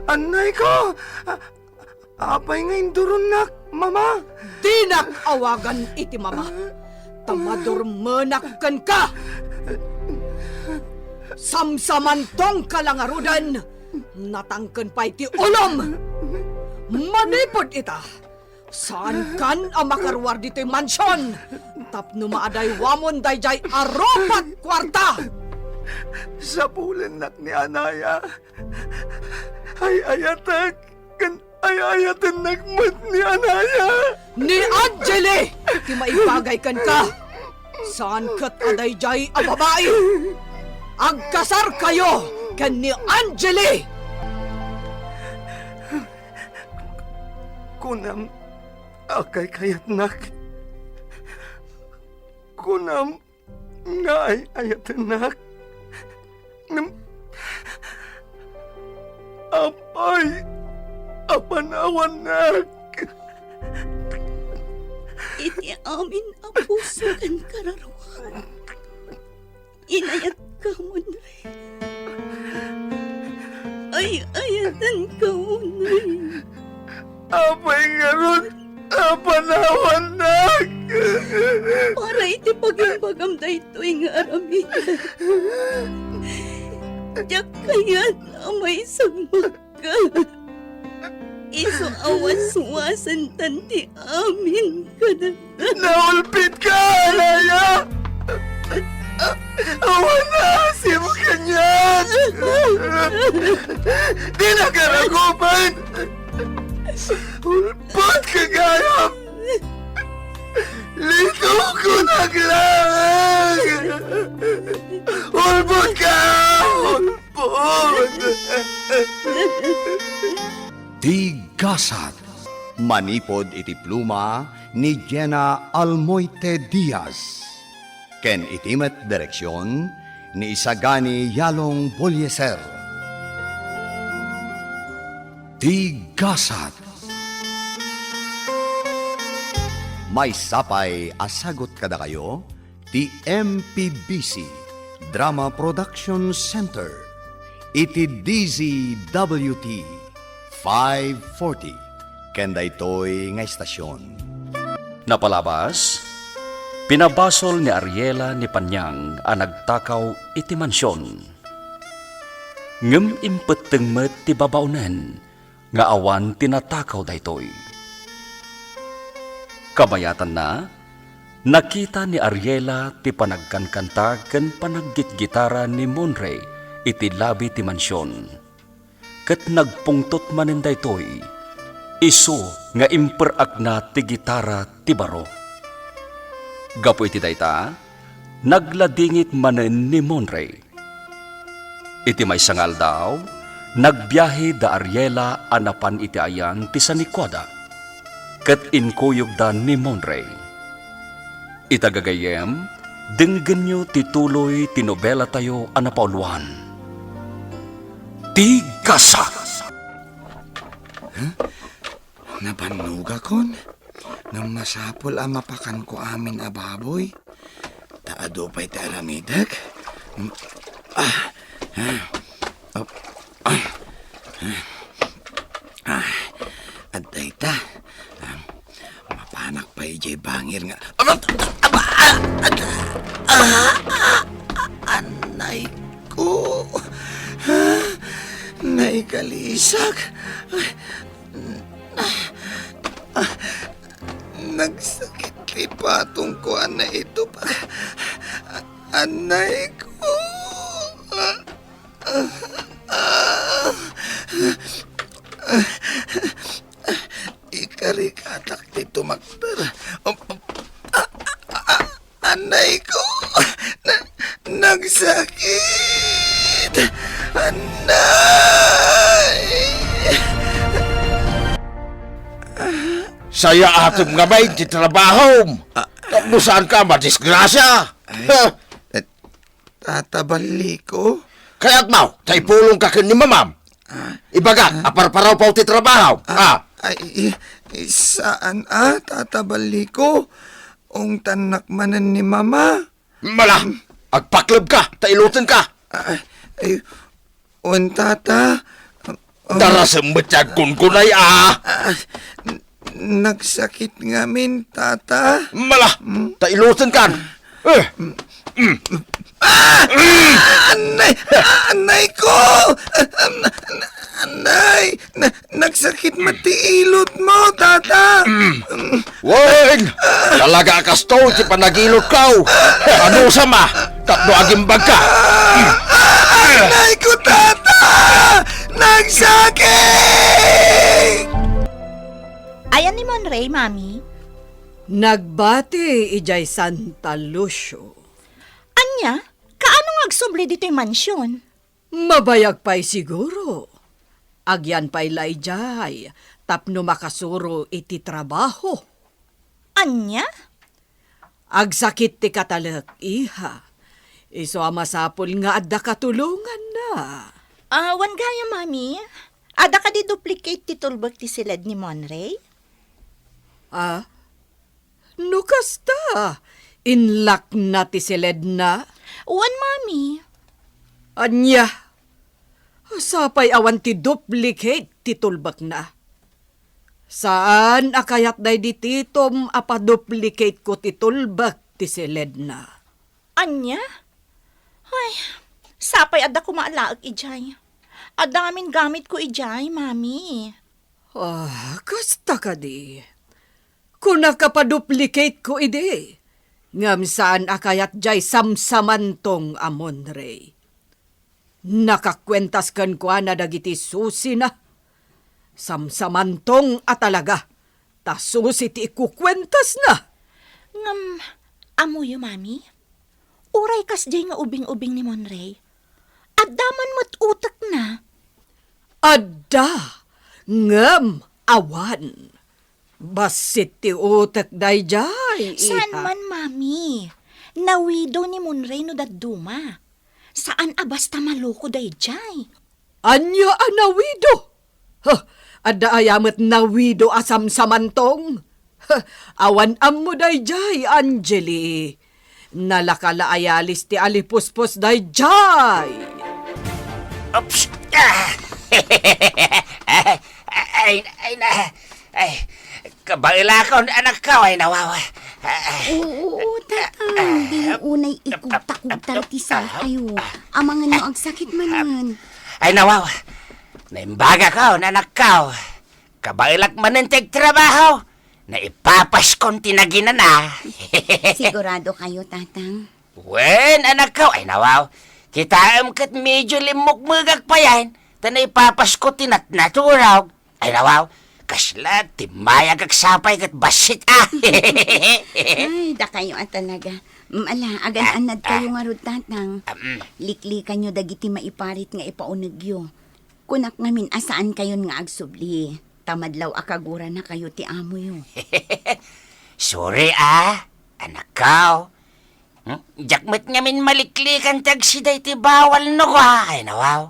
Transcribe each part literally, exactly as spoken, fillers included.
Annayko! A-, apay nga induronnak, Mama? Dinak awagan iti mama, ta madurmenak kenka. Samsamantongka la ngaruden, natangken pay ti ulom. Manipud ita, saankan a makaruar ditoy mansion tapno maadaywamon daydiay a rupa't kuarta. Sapulennak ni anaya. Ay-ayatek ken ay-ayatennak met ni anaya. Ni Angeli ti maibagay kenka. Saan ket a daydiay a babai. Agkasarkayo ken ni Angeli. Kunam a kaykayatnak. Kunam nga ay-ayatennak. Ngem apay a panawannak? Iti amin a puso ken kararua, inayatka, Monre. Ay-ayatenka unay. Apay ngarud a panawannak? Para iti pagimbagam daytoy nga aramid, diak kayat a maisagmakka. Isu a waswasentan ti amin kadagta. Naulpitka, anaya! Awan a asim kaniak! Dinak rakupen! Ulpot ka gayam! Litukonak laeng! Ulpot ka! Ulpot! Ti Gasat. Manipud iti pluma ni Jenna Almoite Diaz ken iti met direksion ni Isagani Yalong Bolieser. Ti Gasat. Maysa pay a sagut kadakayo ti M P B C Drama Production Center iti D Z W T five forty ken daytoy nga estasion. Napalabas, pinabasol ni Ariela ni Panyang a nagtakaw iti mansion. Ngem impetteng met ti babaonen nga awan ti natakaw daytoy. Kabayatanna, nakita ni Ariela ti panagkankanta ken panaggitgitara ni Monre iti labi ti mansion. Ket nagpungtot manen daytoy, isu nga imper-akna ti gitara ti baro. Gapu iti dayta, nagladingit manen ni Monre. Iti maysa nga aldaw, nagbiahe da Ariela a napan iti ayan ti sanikuada, ket inkuyogda ni Monre. Ita gagayyem, denggenyo ti tuloy ti nobelatayo a napauluan, Ti Gasat. Huh? Nabannogakon? Ngem masapul a mapakanko amin a baboy, ta adu pay ti aramidek. Mm, ah, ah, op, ah, ah, ah, adda ita. Ah, mapanak pay idiay bangir nga, aba, aba, ah, ah, ah, ah, anay ko. Ah, naikalisak. Ay, ah, ah, nagsakit ti patongko, anay ito. Anay ko. Ikarikatak ti tumakder. Anay ko! Na-, nagsakit! Anay! Sayaatem ngamin ti trabahom. Ah. Tapno saanka a madisgrasia. Ay, ha? Eh, Tata Balliko? Kayatmo, ta ipulongka ken ni Mamam. Ah. Ibagak, ah, a parparawpaw ti trabahom. Ah, ah. Ay, i-, i-, saan a, Tata Balliko? Ungtannak manen ni Mama. Mala, agpaklebka, ta ilutenka. Ah, ay, wen, Tata, Darasem met ti agkunkunay a. Ah, n-, nagsakit ngamin, Tata. Mala, ta ilutenkan. Eh, Ah! Ah! Anay! Ah, anay ko! Ah, ah, anay! Na, nagsakit met ti ilot mo, Tata! Wen! Talaga a kastoy ti panagilotko! Anusam a tapno agimbagka! Ah! Anay ko, Tata! Nagsakit! Ayan ni Monray, Mami? Nagbati idiay Santa Lucio. Ania? Kaano nga agsubli ditoy mansion? Mabayag pay siguro. Agyan pay la idiay tapno makasuro iti trabaho. Ania? Agsakit ti katalek, iha. Isu a masapul nga adda katulonganna. Ah, wen gayam, Mami. Adda kadi duplicate ti tulbek ti siled ni Monray? Ah? No kasta, inlakna ti siledna? Wen, Mami. Ania? Sapay awan ti duplicate ti tulbekna. Saan a kayat daydi Titom a paduplicateko ti tulbek ti siledna. Ania? Ay, sapay adda koma a laek idiay. Adda ngamin gamitko idiay, Mami. Ah, kasta kadi. Kunak a paduplicateko idi. Ngem saan a kayat diay samsamantong a Monray. Nakakuentas kenkuana dagiti susina. Samsamantong a talaga, ta susi ti ikukuentasna. Ngem, ammoyo, Mami? Uray kasdiay nga ubing-ubing ni Monray, adda man met utekna. Adda, ngem awan. Bassit ti utek daydiay, iha. Saan man, Mami. Nawido ni Monray no dadduma. Saan a basta maloko daydiay. Ania a nawido? Huh, adda aya met nawido a samsamantong? Huh, awan ammo daydiay, Angeli. Nalaka la a yalis ti alipuspos daydiay. Oops! Ah! Ay, ay, na, ay, kabaelakon, anakko, ay, nawawa. Ah, Oo, tatang, ah, dino unay ikugtakugta ti saltayo. Amangan no agsakit manen. Ay, nawawa. Naimbagakon, anakko. Kabaelak manen ti agtrabaho. Naipapaskon ti naginana. Sigurado kayo, tatang? Wen, anakko, ay nawaw. Kitaem ket medio limmukmegak payen, ta naipapasko ti natnaturog. Ay nawaw, kasla ti mayag agsapay ket bassit a. Ay, dakayo a talaga. Mm, ala, agan-annad kayo ngarud, tatang. Ah, mm. Liklikanyo dagiti maiparit nga ipaunegyo. Kunak ngamin a saankayon nga agsubli, ta madlaw a kaguranakayo ti amoyo. Sorry a, anakko. Hmm? Diak met ngamin maliklikan ti agsida iti bawal no kua, ay nawaw.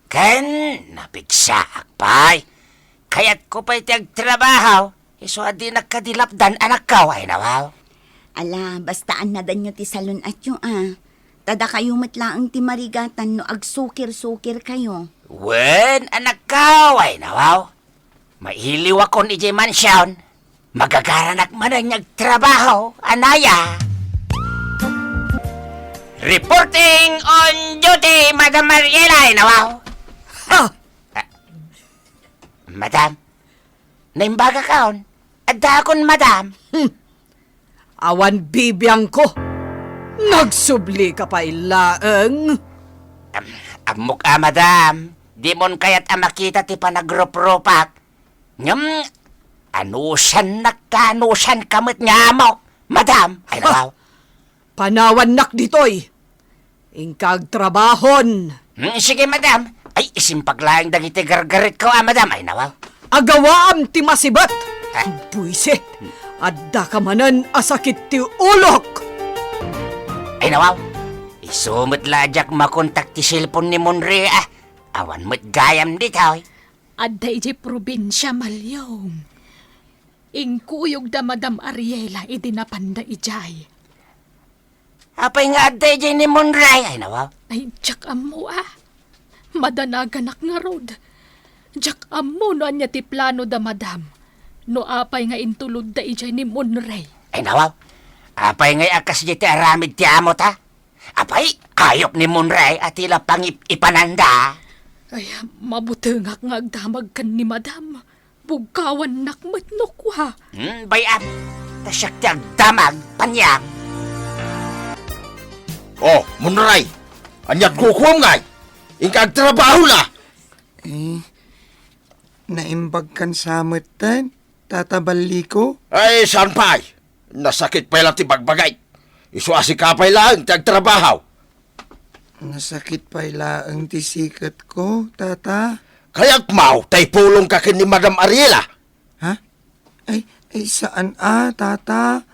Ken napigsaak pay. Kayatko pay ti agtrabaho, isu a dinak kadi lapdan, anakko, ay nawaw. Ala, basta annadanyo ti salun-atyo a. Ta dakayo met laeng ti marigatan no agsukir-sukirkayo. Wen, anakko, ay nawaw. Mailiwakon idiay mansion. Magagaranak manen nga agtrabaho, anaya. Reporting on duty, Madam Mariela, ay nawaw. Ah! Ah, Madam, naimbagakon. Addakon, Madam. Hmm. Awan bibiangko. Nagsubli ka pay laeng. Am-, ammok a, Madam. Dimon kayat a makita ti panagrupropak. Ngem, anusannak ta anusanka met nga amok, Madam. Ay, nawaw. Panawannak ditoy. Inka agtrabahon. Hmm, sige, Madam. Ay, isimpag laeng dagiti gargaretko a, Madam. Ay, nawaw. Agawaam ti masibet. Ah. Buisit. Addaka manen a sakit ti ulok. Ay, nawaw. Isu met la a diak makontak ti cellphone ni Monri, ah. Awan met gayam ditoy. Adda idiay probinsia, Malyong. Inkuyogda Madam Ariela idi napanda idiay. Apay nga adda idiay ni Monray? Ay, nawaw. Ay, diak ammo a. Madanaganak ngarud. Diak ammo no ania ti plano da, madam. No apay nga intulod da idiay ni Monray. Ay, nawaw. Apay ngay a kasdi ti aramid ti amo ta? Apay, ayop ni Monray a ti la pangip-ipananda. Ay, mabutengak nga agdamag ken ni madam. Bugkawannak met no kua. Hmm, bay-am. Ta siak ti agdamag, paniam. Oh, Monray. Ania't kukuam ngay? Inka agtrabaho la. Eh, naimbag kan sa metten, Tata Balliko? Ay, saan pay? Nasakit pay la ti bagbagay. Isu a sika pay laeng ti agtrabaho. Nasakit pay laeng ti siketko, Tata. Kayatmo ta ipulongka ken ni Madam Ariela? Ha? Ay, ay, saan a, Tata.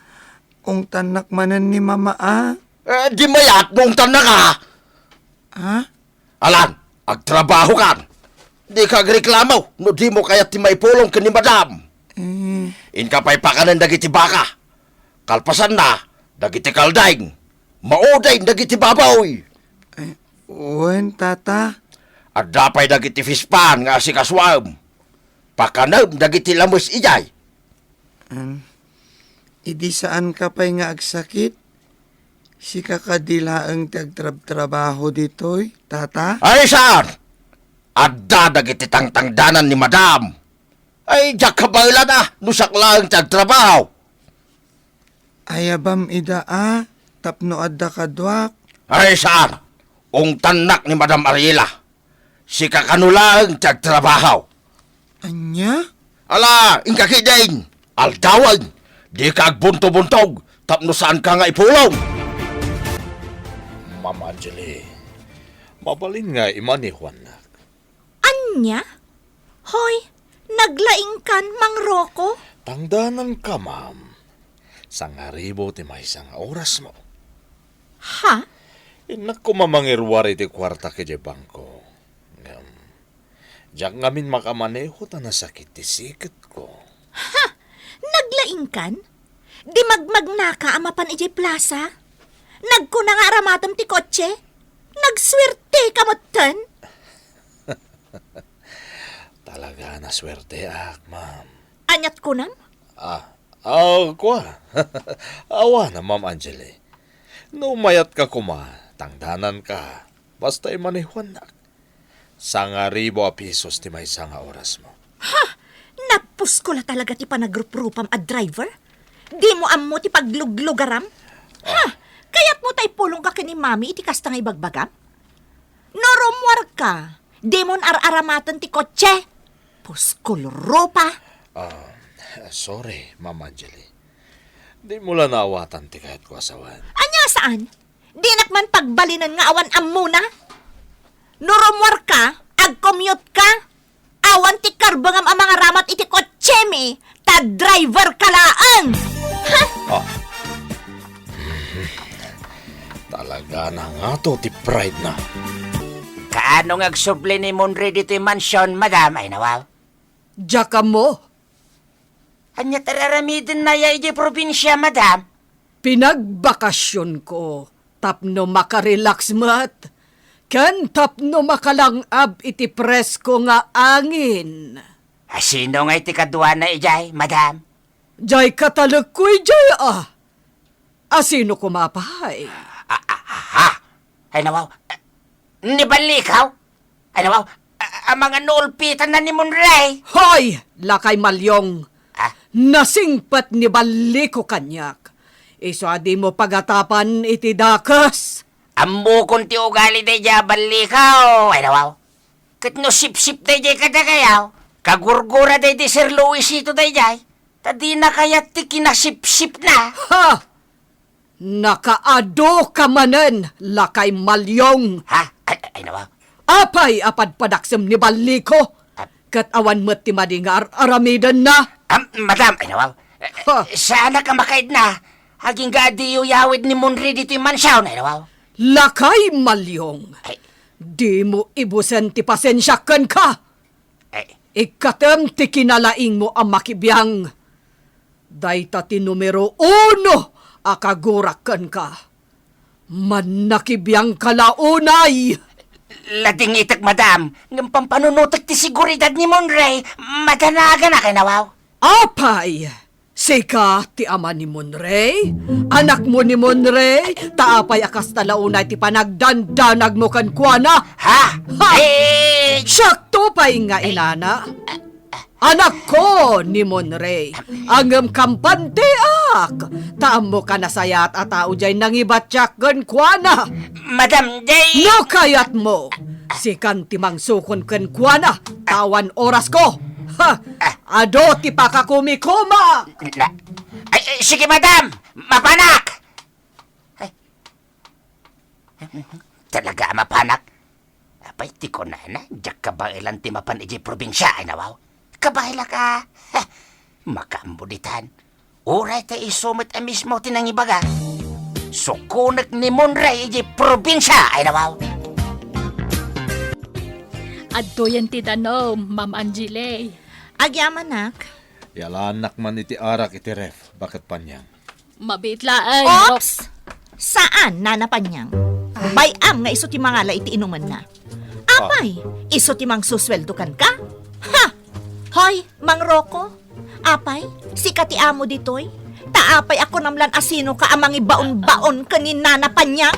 Ungtannak manen ni Mama a. Eh, di mayat no ungtannaka. Ha? Alan, agtrabahokan. Dika agreklamo no dimo kayat ti maipulong ken ni Madam. Eh. Inka pay pakanen dagiti baka. Kalpasanna, dagiti kalding. Maudin dagiti baboy. Eh, wen, Tata. Adda pay dagiti fish pond nga asikasuem. Pakanem dagiti lames idiay. Em, idi saanka pay nga agsakit? Sika kadi laeng ti agtrabtrabaho ditoy, Tata? Ay, saan? Adda dagiti tangtangdanan ni Madam. Ay, diak kabaelan a no siak laeng ti agtrabaho. Ayabam ida a tapno adda kaduak. Ay, saan? Ungtannak ni Madam Ariela. Sika kano laeng ti agtrabaho. Ania? Ala, inka ketdin. Aldawen. Dika agbuntobuntog tapno saanka nga ipulong. Ma'am Angeli, mabalin nga imani Juannak. Ania? Hoy, naglaingkan, Mang Rocco? Tangdananka, ma'am. Sangaribu ti maysa nga orasmo. Ha? Innak koma mangiruar iti kuartak idiay bangko. Ngem, diak ngamin makamaneho ta nasakit ti siketko. Ha? Naglaingkan? Di magmagnaka a mapan idiay plasa? Nagkuna nga aramatem ti kotse? Nagsuerteka metten? Talaga, nasuerteak, ma'am. Ania't kunam? Ah, ah, kua. Awan, Ma'am Angeli. No mayatka koma, tangdananka. Basta imani Juannak. Sangaribu a pesos ti maysa nga orasmo. Ha? Napusko la talaga ti panagruprupam a driver? Dimo ammo ti pagluglugaram? Ha? Ah. Kayatmo ta ipulongka ken ni Mami iti kasta nga ibagbagam? No rummuarka, dimon ar-aramaten ti kotse. Puskol rupa. Ah, sorry, Ma'am Angeli. Dimo la naawatan ti kayatko a sawen. Ania saan? Dinak man pagbalinen nga awan ammona? No rummuarka, agcommute ka, awan ti karbengam a mangaramat iti kotsemi, ta driver ka laeng. Ha? Ah. Talaga na nga to ti pride na. Kaano nga agsubli ni Monri ditoy mansion, madam? Ay, nawaw. Diak ammo. Ania ti ar-aramidennaya idiay probinsia, madam? Pinagbakasionko tapno makarelax met, ken tapno makalang-ab iti presko nga angin. A, sino ngay ti kaduana idiay, madam? Diay katalekko idiay a. A, sino koma pay? A, a, aha. Ay, nawaw. A, ni Ballikaw? Ay, nawaw. A, a, amangan no ulpitanna ni Monri. Hoy, lakay Malyong! Ah? Nasingpet ni Balliko kaniak. Isu a dimo pagatapan iti dakes. Ammokon ti ugali daydiay a Ballikaw. Ay, nawaw. Ket no sipsip daydiay kadakayo, kagurgura daydiay Sir Luisito daydiay. Ta dina kayat ti kinasipsipna. Ha! Nakaadu ka manen, lakay Malyong. Ha? Ay, ay, nawa. Apay a padpadaksem ni Balliko? Ah. Ket awan met ti madi nga ar-aramidenna? Am, madam, ay, nawa. Eh, ha? Saanak a makaidna. Agingga a diyo yawid ni Monri ditoy mansion, ay, nawa. Lakay Malyong. Ay. Dimo ibusen ti pasensiak kenka. Eh. Ikkatem ti kinalaingmo a makibiang. Dayta ti numero uno a kagurak kenka. Mannakibiangka la unay! Ladingitek, madam, ngem pampanunotek ti seguridad ni Monray, madanaganak, ay nawaw. Apay, sika ti ama ni Monray? Anakmo ni Monray? Ta apay a kasta la unay ti panagdandanagmo kenkuana? Ha? Ha! Eh, siakto pay nga inana. Anakko ni Monray, ngem kampantiak, ta ammo a nasayaat a tao jay nangibatiak kenkuana. Madam, jay... No kayatmo, sikan ti mangsukon kenkuana, ta awan orasko. Ha! Adu ti pakakumikuma! Na, ay, ay, sige, madam! Mapanak! Ay. Talaga a mapanak? Apay ti kunana, diak kabaelan ti mapan idiay probinsia, ay nawaw. Kabaelak a. Heh, makaammo ditan. Uray ta isu met a mismo ti nangibaga. Sukonek ni Monray idiay probinsia, ay nawaw. Adtoyen ti danom, Ma'am Angeli. Agyamanak. Yalaannak man iti arak iti ref, baket paniang. Mabiit laeng, Oops! Rox. Saan, Nana Paniang. Bay-am nga isu ti mangala iti inumenna. Apay, isu ti mangsusueldo kenka? Ha! Hoy, Mang Rocco, apay, sika ti amo ditoy? Ta apay a kunam lan a sinoka a mangibaon-baon ken ni Nana Paniang?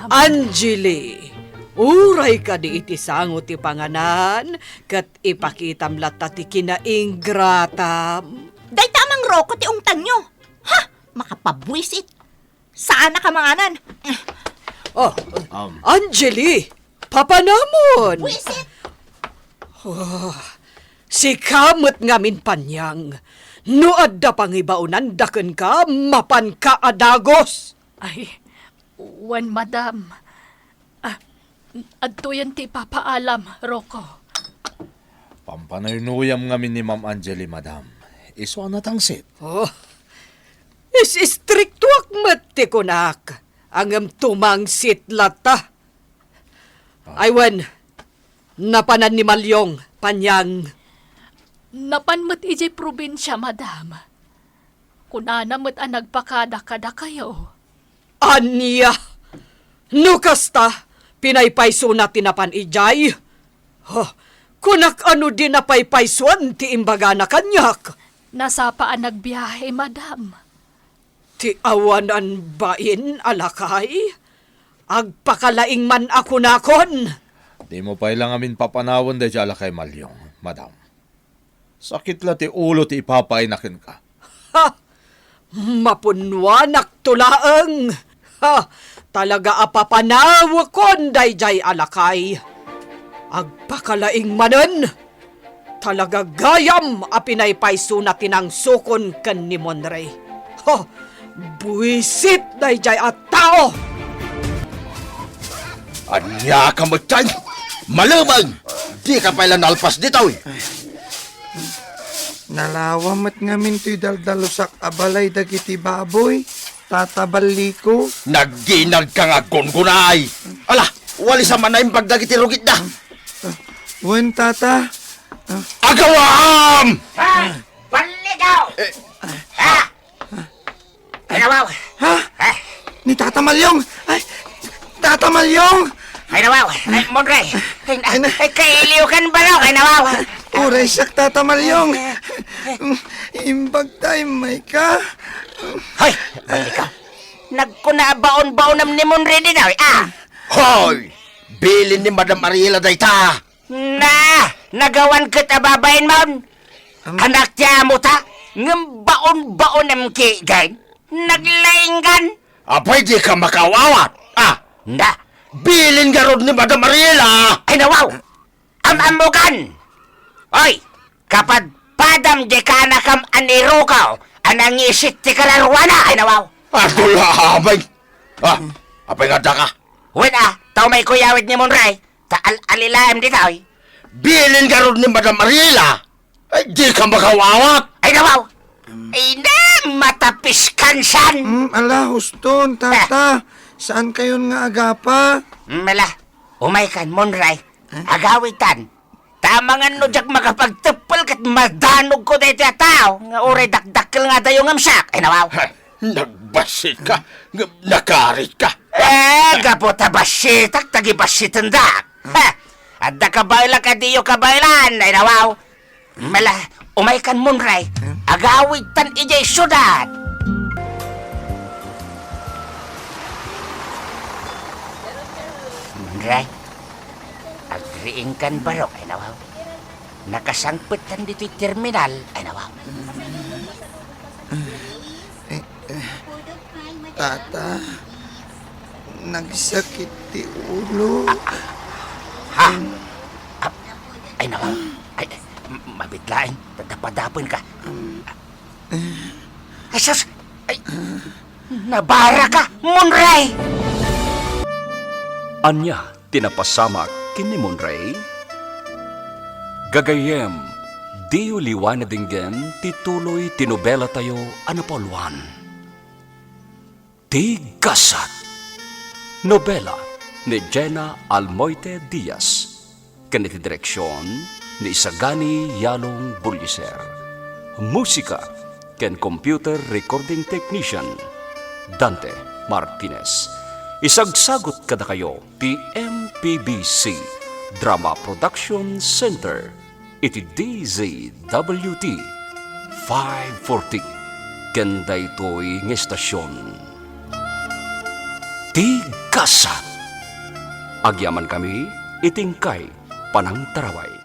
Angeli, uray kadi iti sango ti panganan, ket ipakitam latta ti kinaingratam. Dayta a Mang Rocco ti ungtanyo. Ha! Makapabuisit. Saannak a manganan. Oh, Um. Angeli, papanamon. Buisit. Oh, sika met ngamin, Paniang. No adda pangibaonanda kenka, mapanka a dagos. Ay, wen, madam. Ah, adtoyen ti ipapaalam, Rocco. Pampanaynuyam ngamin ni Ma'am Angeli, madam. Isu a natangsit. Oh, is-istriktuak met ti kunak, ngem tumangsit latta. Ah. Ay wen, napanan ni Maliong, Paniang. Napan met idiay probinsia, madam. Kunana met a nagpakada kadakayo. Ania? No kasta, pinaypaysona ti napan idiay? Huh, kunak a no di napaypaysoen ti imbagana kaniak. Nasapa a nagbiahe, madam. Ti awanan bain a lakay? Agpakalaing man a kunakon. Dimo pay la ngamin papanawen daydiay a lakay, Maliong, madam. Sakit la ti ulo ti ipapaayna kenka. Ha! Mapunnoanakto laeng! Ha! Talaga a papanawekon daydiay a lakay. Agpakalaing manen! Talaga gayam a pinaypaysona ti nangsukon ken ni Monray. Ha! Buisit daydiay a tao! Ania ka met, Chay? Malubeng! Dika pay la nalpas ditoy! Nalawa met ngamin toy daldalusak a balay dagiti baboy, Tata Balliko. Nagginagka nga aggungunay! Ala, walisa man naimbag dagiti rugitda! Wen, Tata. Agawam! Ha? Balliko! Eh. Ha? Ay, nawaw. Ha? Ha? Ni Tata Malyong! Ay, Tata Malyong! Ay, nawaw. Ay, Monray. Ay, na-, Ay, na- ay, kailiw kan baro. Ay, nawaw. Uray siak, Tata Malyong. Imbag ta immay ka. Hoy, balik ka. Nagkuna a baon-baonam ni Monray ditoy, ah. Hoy! Bilin ni Madam Ariela dayta. Na, nagawan ket a babain man. Am- Anak ti amota, ngem baon-baonem ket, naglainggan. Apay, dika makaawat? Ah, na. Bilin garud ni Madam Ariela. Ay, nawaw. Am-ammokan. Oy, kapadpadam di kanakam a ni Rocco a nangisit ti kararuana. Ay, nawaw. Adula amay. Ah, apay nga daka? Wen, ah, ta umay kuyawid ni Monray. Ta al-alilaem ditoy. Bilin garud ni Madam Ariela. Ay, dika makaawat. Ay, nawaw. Ay, na, matapiskansan. Mm, ala, huston, tata. Saan kayon nga agapa? Mm, ala, umay kan, Monray. Agawidtan. Ta amangan no diak makapagteppel ket madanogko daytoy a tao nga uray dakdakkel nga adayo ngem siak. Ay, nawaw. Ha, nagbassit ka, ngem nakarit ka. Eh, gapu ta bassitak, tagibassitandak. Ha! Adda kabaelak a diyo kabaelan, ay nawaw. Mala, umaykan Monray, agawidtan idiay siudad. Monray, agriingkan barok, ay nawaw. Nakasangpettan ditoy terminal, ay nawaw. Eh, eh, Tata, nagsakit ti ulo. Ha? Ah, ay, naku. Ay, ay, m-, mabit laeng. Dadapadapen ka. Ay, sus! Ay, nabara ka, Monray! Ania ti napasamak ken ni Monray? Gagayyem, diyo liwanen denggen ti tuloy ti nobelatayo a napauluan. Ti Gasat. Nobela ni Jena Almoite Diaz. Ken iti direksion ni Isagani Yalong Buliser. Musika ken computer recording technician, Dante Martinez. Isagsagut kadakayo ti M P B C Drama Production Center iti D Z W T five forty ken daytoy nga estasion. Ti Gasat. Agyamankami iti inkay panangtaraway.